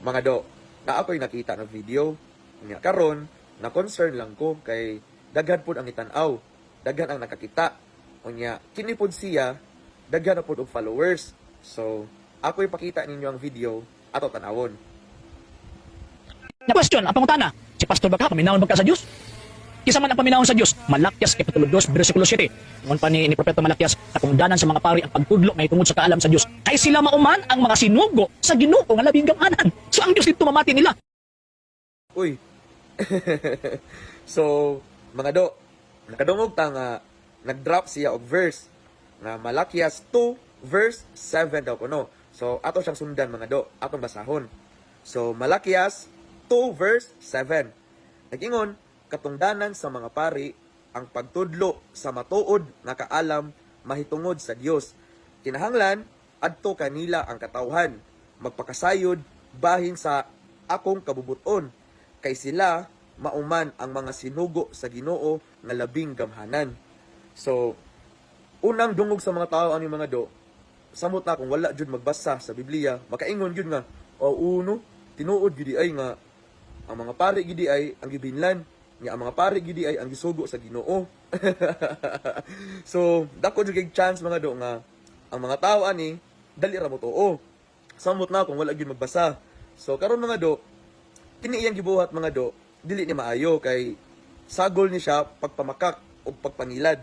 Mga do, naa ko'y nakita nga video. Nya karon, na concern lang ko kay daghan pud ang itan-aw, daghan ang nakakita. Unya, kini pud siya, daghan na pud og followers. So, ako ipakita ninyo ang video, ato tan-awon. Na question, ang pangutana, si Pastor baka paminawon ba ka sa Dios? Kinsa man ang paminawon sa Dios? Malakias kapitulo 2 bersikulo 7. Ingon pa ni Propeta Malakias, katungdanan sa mga pari ang pagtudlo mahitungod sa kaalam sa Dios. Kay sila mauman ang mga sinugo sa Ginoo nga labing gamhanan. So ang Dios dito mamati nila. Uy. So, mga do, nakadungog ta nga nag-drop siya og verse nga Malakias 2 verse 7 daw kuno. So, ato siyang sundan, mga do, atong basahon. So, Malakias 2 verse 7. Nag-ingon, katungdanan sa mga pari ang pagtudlo sa matuod nga kaalam mahitungod sa Dios. Kinahanglan adto kanila ang katawhan, magpakasayod bahin sa akong kabubuton, kay sila mauman ang mga sinugo sa Ginoo nga labing gamhanan. So, unang dungog sa mga tao ani, mga do, samot na kung wala jud magbasa sa Biblia, makaingon jud nga, "Oh, uno, tinuod gyud ay nga ang mga pari gyud ay ang gibinlan, nga ang mga pari gyud ay ang gisugo sa Ginoo." So, dako jud kay chance, mga do, nga ang mga tao ani dali ra mo tuo. Samot na kung wala gyud magbasa. So, karon, mga do, kini iyang gibuhat, mga do, dili ni maayo kay sagol ni siya pagpamakak o pagpangilad.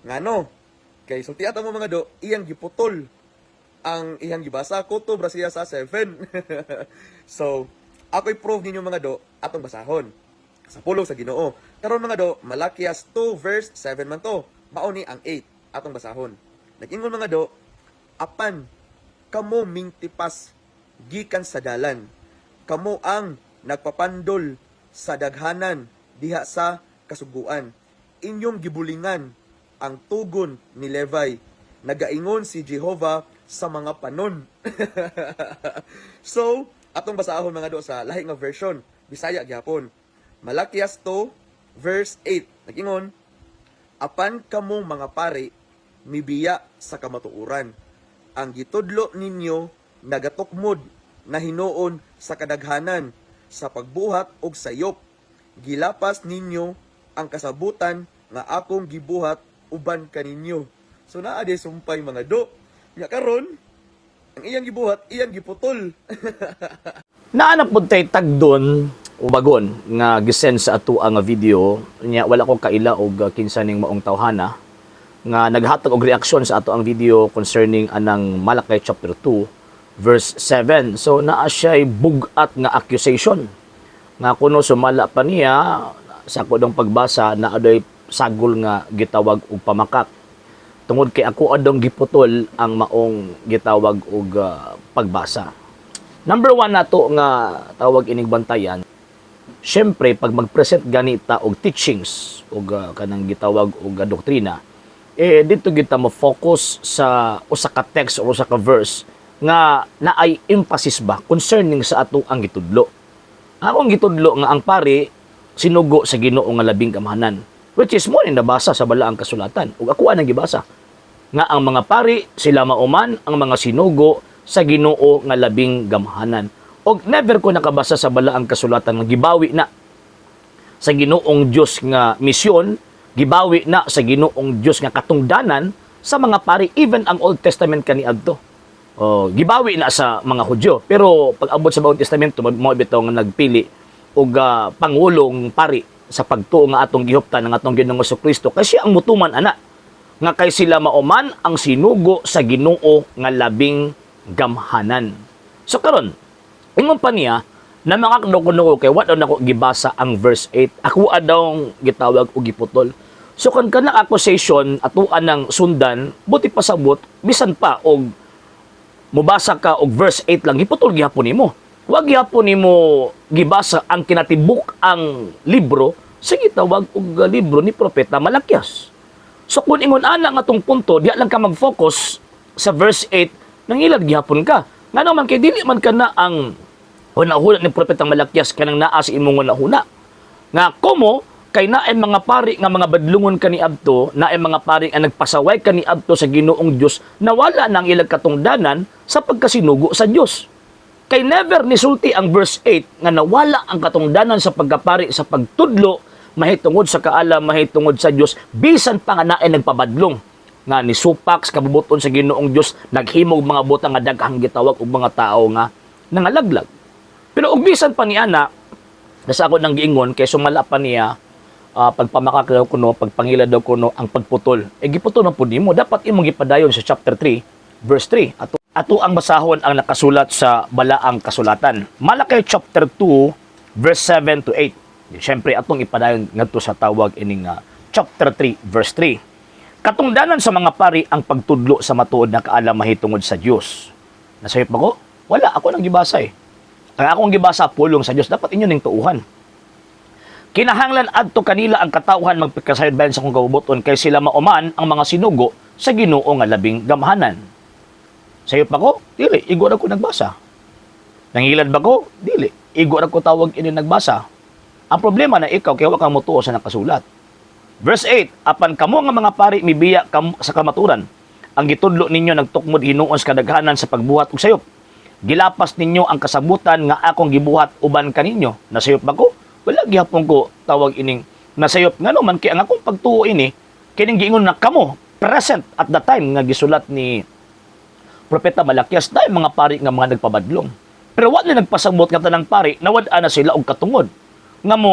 Ngano? Kay sulti ato mo, mga do, iyang giputol ang iyang gibasa, kutob ra siya sa 7. So, ako'y prove ninyo, mga do, atong basahon sa pulong sa Ginoo. Karon, mga do, Malakias 2 verse 7 man to. Mao ni ang 8, atong basahon. Nag-ingon, mga do, "Apan kamo mingtipas gikan sa dalan. Kamo ang nagpapandol sa daghanan diha sa kasuguan. Inyong gibulingan ang tugon ni Levi. Nagaingon si Jehova sa mga panon." So, atong basahon, mga do, sa lahi nga version, Bisaya gyapon. Malakias 2 verse 8. Nag-ingon, "Apan kamo mga pari mibiya sa kamatuoran. Ang gitudlo ninyo nagatukmod na hinuon sa kadaghanan sa pagbuhat og sayop. Gilapas ninyo ang kasabutan nga akong gibuhat uban kaninyo." So naa di sumpay, mga do. Nya karon, ang iyang gibuhat, iyang giputol. Naa na pud tay tagdon o bagon nga gisend sa ato nga video nya. Wala ko kaila og kinsa ning maong tawhana nga naghatag og reaksyon sa ato ang video concerning anang Malachi chapter 2 verse 7. So naa siya bug-at nga accusation nga kuno sumala pa niya sa akong pagbasa na adoy sagol nga gitawag og pamakak tungod kay ako adong giputol ang maong gitawag og pagbasa. Number one nato nga tawag ining bantayan, syempre pag mag-present ganita og teachings og kanang gitawag og doktrina, eh dito kita mo focus sa usa ka text or usa ka verse nga naay emphasis ba concerning sa ato ang gitudlo. Akong gitudlo nga ang pari sinugo sa Ginoo nga labing gamhanan, which is mo ni nabasa sa balaang kasulatan ug ako anang gibasa nga ang mga pari sila mauman ang mga sinugo sa Ginoo nga labing gamhanan. Og never ko nakabasa sa balaang kasulatan nga gibawi na sa Ginoong Dios nga misyon, gibawi na sa Ginoong Dios nga katungdanan sa mga pari, even ang Old Testament kaniadto. Oh, gibawi na sa mga Hudyo. Pero pag abot sa Bagong Testamento, mao bitaw nga nagpili og pangulong pari sa pagtuo nga atong gihuptan ng atong Ginoong Kristo kasi ang mutuman ana nga kay sila mauman ang sinugo sa Ginoo nga labing gamhanan. So karon, ingon pa niya na mga kuno kay wa daw nako gibasa ang verse 8. Ako daw gitawag og giputol. So kan kanang accusation atuan ng sundan, buti pasabot bisan pa og mubasa ka og verse 8 lang, giputol gihapon nimo. Wa gihapon nimo gibasa ang kinatibuk ang libro sa gitawag og libro ni Propeta Malakias. So kung ingon ana nga tong punto, diha lang ka mag-focus sa verse 8, nangilad gihapon ka. Ngano man kay dili man ka na ang hunahuna ni Propeta Malakias kanang naa sa imong hunahuna. Nga komo kay naay mga pari nga mga badlungon kaniadto, naay mga pari nga nagpasaway kaniadto sa Ginoong Dios na wala nang ilang katungdanan sa pagkasinugo sa Dios. Kay never nisulti ang verse 8 nga nawala ang katungdanan sa pagkapari sa pagtudlo mahitungod sa kaalam mahitungod sa Dios, bisan pa nga naay nagpabadlong nga nisupak sa kabubuton sa Ginoong Dios, naghimog mga butang nga daghang gitawag og mga tao nga nangalaglag. Pero og bisan pa ni ana, nasa ako nang giingon kay sumala pa niya, pagpamakak daw kuno, pagpangila daw kuno ang pagputol. E giputol man pud nimo, dapat imong gipadayon sa chapter 3 verse 3. Ato ang basahon ang nakasulat sa balaang kasulatan. Malakay chapter 2 verse 7 to 8. Siyempre atong ipadayon ngadto sa tawag ining chapter 3 verse 3. Katungdanan sa mga pari ang pagtudlo sa matuod na kaalam mahitungod sa Dios. Nasayop ba ko? Wala, ako nang gibasa eh. Ang akong gibasa pulong sa Dios, dapat inyo ning tuuhan. Kinahanglan adto kanila ang katawhan magpikasayod bayan sa kong kabubuton kay sila mauman ang mga sinugo sa Ginoo nga labing gamhanan. Sayop ba ko? Dili, igo ra ko nagbasa. Nangilad ba ko? Dili, igo ra ko tawag ini nagbasa. Ang problema na ikaw kay wa kang motuo sa nakasulat. Verse 8, apan kamo nga mga pari mibiya sa kamaturan. Ang gitudlo ninyo nagtukmod hinuon sa kadaghanan sa pagbuhat og sayop. Gilapas ninyo ang kasabutan nga akong gibuhat uban kaninyo. Nasayop ba ko? Wala gihapon ko tawag ining nasayop, ngano man kay ang akong pagtuo ini kining giingon na kamo present at the time nga gisulat ni Propeta Malakias dahil mga pari nga mga nagpabadlong. Pero wa ni nagpasabot nga tanang pari nawad na sila og katungod nga mo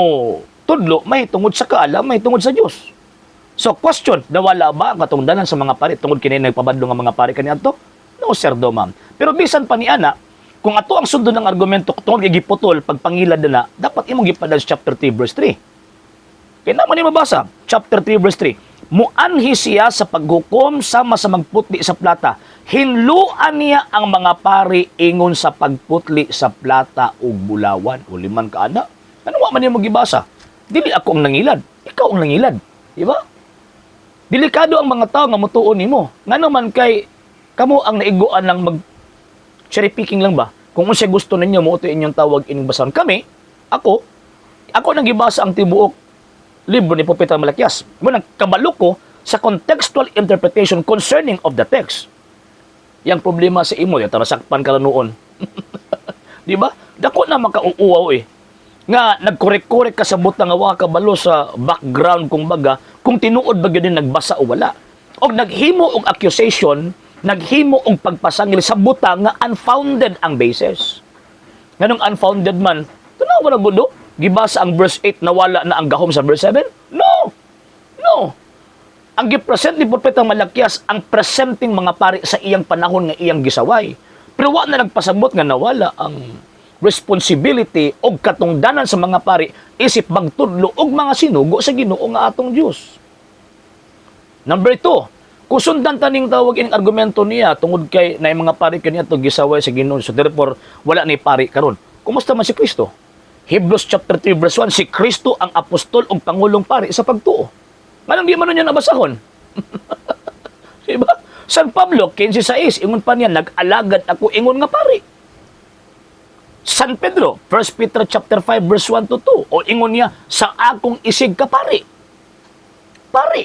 tudlo may tungod sa kaalam may tungod sa Dios. So question, nawala ba ang katungdanan sa mga pari tungod kini nagpabadlong nga mga pari kaniadto? No sir do ma'am. Pero bisan pa ni ana, kung ato ang sundon ng argumento tungod kay giputol pagpangilad na, dapat imong gipadal sa chapter 3 verse 3. Kaya naman ni mabasa, chapter 3 verse 3. Muanhi siya sa paghukom sama sa magputli sa plata. Hinluan niya ang mga pari ingon sa pagputli sa plata ug bulawan. Uliman ka ana. Ano wa man nimo gibasa? Dili ako ang nangilad, ikaw ang nangilad. Di ba? Delikado ang mga tao nga motuo nimo. Ngano man kay kamo ang naiguan lang mag cherry picking lang ba? Kung unsay gusto ninyo mo inyong tawag inyong basahan. Kami, ako nang gibasa ang tibuok libro ni Propeta Malakias. Mo nang kabalo ko sa contextual interpretation concerning of the text. Yang problema sa imo, ya tarasakpan ka noon. Di ba? Dako na makauuaw eh. Nga nagkorek-korek ka sa butang nga wa ka kabalo sa background kung baga, kung tinuod ba gyud nagbasa o wala. Og naghimo og accusation, naghimo og pagpasangil sa butang nga unfounded ang basis. Nganong unfounded man, tanawa na gudo, gibasa ang verse 8, nawala na ang gahom sa verse 7? No! No! Ang gipresent ni Propeta Malakias ang presenting mga pari sa iyang panahon nga iyang gisaway. Pero wa na nagpasabot nga nawala ang responsibility og katungdanan sa mga pari isip magtudlo og mga sinugo sa Ginoo nga atong Dios. Number 2, kung sundan taning tawag ining argumento niya tungod kay na mga pari kaniya to gisaway sa Ginoo, so therefore wala ni pari karon. Kumusta man si Kristo? Hebrews chapter 3 verse 1, si Kristo ang apostol ug pangulong pari sa pagtuo. Nganong di man niya nabasahon? Diba? San Pablo 15:6, ingon pa niya, nag-alagad ako ingon nga pari. San Pedro, 1 Peter chapter 5 verse 1 to 2, o ingon niya sa akong isig ka pari. Pari.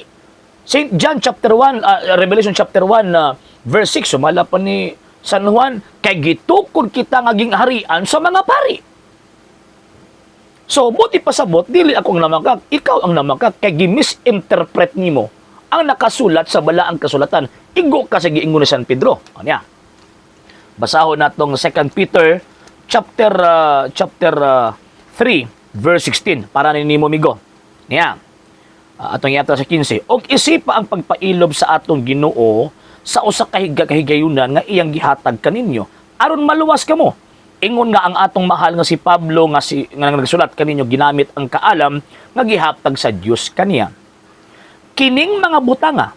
St. John chapter 1, Revelation chapter 1 verse 6, sumala pa ni San Juan, kay gitukod kita nga gingharian sa mga pari. So, buti pasabot, dili ako ang namakak, ikaw ang namakak, kay gi-misinterpret nimo ang nakasulat sa balaang kasulatan. Igo ka sa giingon ni San Pedro. Ano niya? Basahon natong 2 Peter chapter 3 verse 16 para ni nimo migo. Niya. Atong yata sa 15. Og isipa ang pagpailob sa atong Ginoo sa usa ka kahigayunan nga iyang gihatag kaninyo aron maluwas kamo. Ingon nga ang atong mahal nga si Pablo nga nagsulat kaninyo ginamit ang kaalam nga gihatag sa Dios kaniya. Kining mga butanga,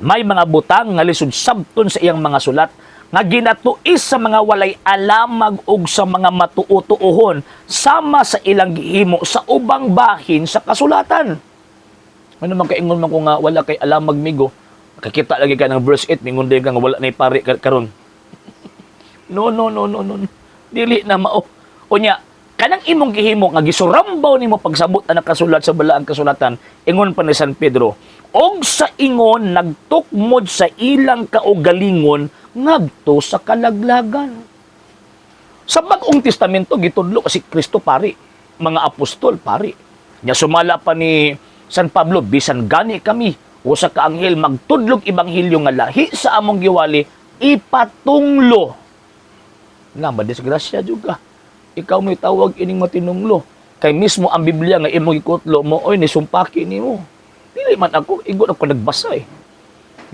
may mga butang nga lisod sabton sa iyang mga sulat nga ginatuis sa mga walay alamag ug sa mga matuo-tuohon sama sa ilang gihimo sa ubang bahin sa kasulatan. Ano man kaingon man ko nga wala kay alamag migo, kakita lagi ka ng verse 8, mingon ka nga wala nay pari karon. No, no, no, no, no. Dili na mao. Unya, kanang imong gihimo nga gisurambaw nimo pagsabot ang nakasulat sa balaang kasulatan, ingon pa ni San Pedro, og sa ingon nagtukmod sa ilang kaugalingon ngadto sa kalaglagan. Sa Bagong Testamento gitudlo kasi Kristo pari, mga apostol pari. Nya sumala pa ni San Pablo, bisan gani kami usa ka anghel magtudlog ebanghelyo nga lahi sa among giwali, ipatunglo na madisgrasya juga. Ikaw mo'y tawag ining matinunglo. Kay mismo ang Biblia nga imong gikutlo mo, oy nisumpaki nimo. Dili man ako, igo ako nagbasa eh.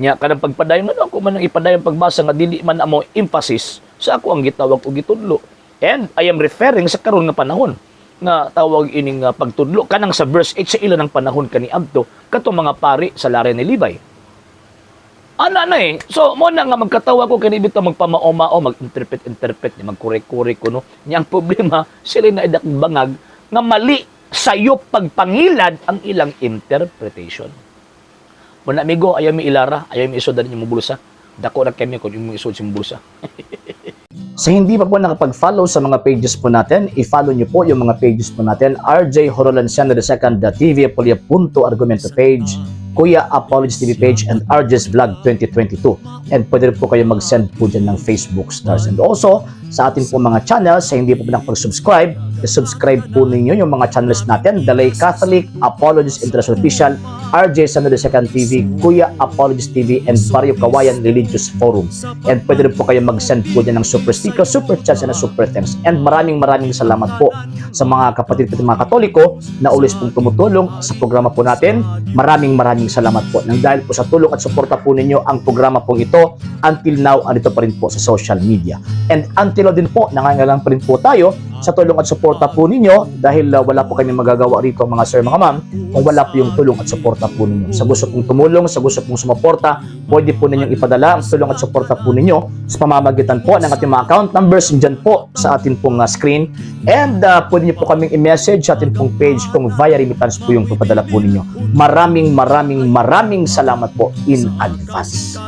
Nya kanang pagpadayon man ako man ang ipadayon pagbasa nga dili man amo emphasis sa ako ang gitawag og gitudlo. And I am referring sa karon nga panahon nga tawag ining pagtudlo kanang sa verse 8 sa ila ng panahon kaniadto katong mga pari sa lahi ni Levi. Ana na eh. So, mo na nga magkatawa ko kani bitaw magpamao-mao, mag-interpret interpret, ni magkorek-korek ko no. Nya ang problema sila na idak bangag nga mali sayo pagpangilad ang ilang interpretation. Muna amigo, ayaw mi ilara, ayaw mi isod mo bulsa. Dako ra kami kung imong isod sa imong bulsa. Sa hindi pa po nakapag-follow sa mga pages po natin, i-follow nyo po yung mga pages po natin. RJ Horolanciano II, The TV Apolia Punto Argumento page, Kuya Apologies TV page, and RJ's Vlog 2022. And pwede rin po kayo mag-send po dyan ng Facebook stars. And also, sa atin po mga channels, sa hindi po nakapag-subscribe, i-subscribe po ninyo yung mga channels natin. Dalay Catholic, Apologies International Official, RJ Sano II TV, Kuya Apologies TV, and Barrio Kawayan Religious Forum. And pwede rin po kayo mag-send po dyan ng super sticker, super chats, and super thanks. And maraming maraming salamat po sa mga kapatid po mga Katoliko na always pong tumutulong sa programa po natin. Maraming maraming salamat po. Nang dahil po sa tulong at suporta po ninyo ang programa pong ito, until now, andito pa rin po sa social media. And until now din po, nangangailangan pa rin po tayo sa tulong at suporta po ninyo dahil wala po kami magagawa rito, mga sir, mga ma'am, kung wala po yung tulong at suporta po ninyo. Sa gusto pong tumulong, sa gusto pong sumuporta, pwede po ninyong ipadala ang tulong at suporta po ninyo sa pamamagitan po ng ating mga account numbers dyan po sa ating pong screen. And pwede niyo po kaming i-message sa ating pong page kung via remittance po yung papadala po ninyo. Maraming maraming maraming salamat po in advance.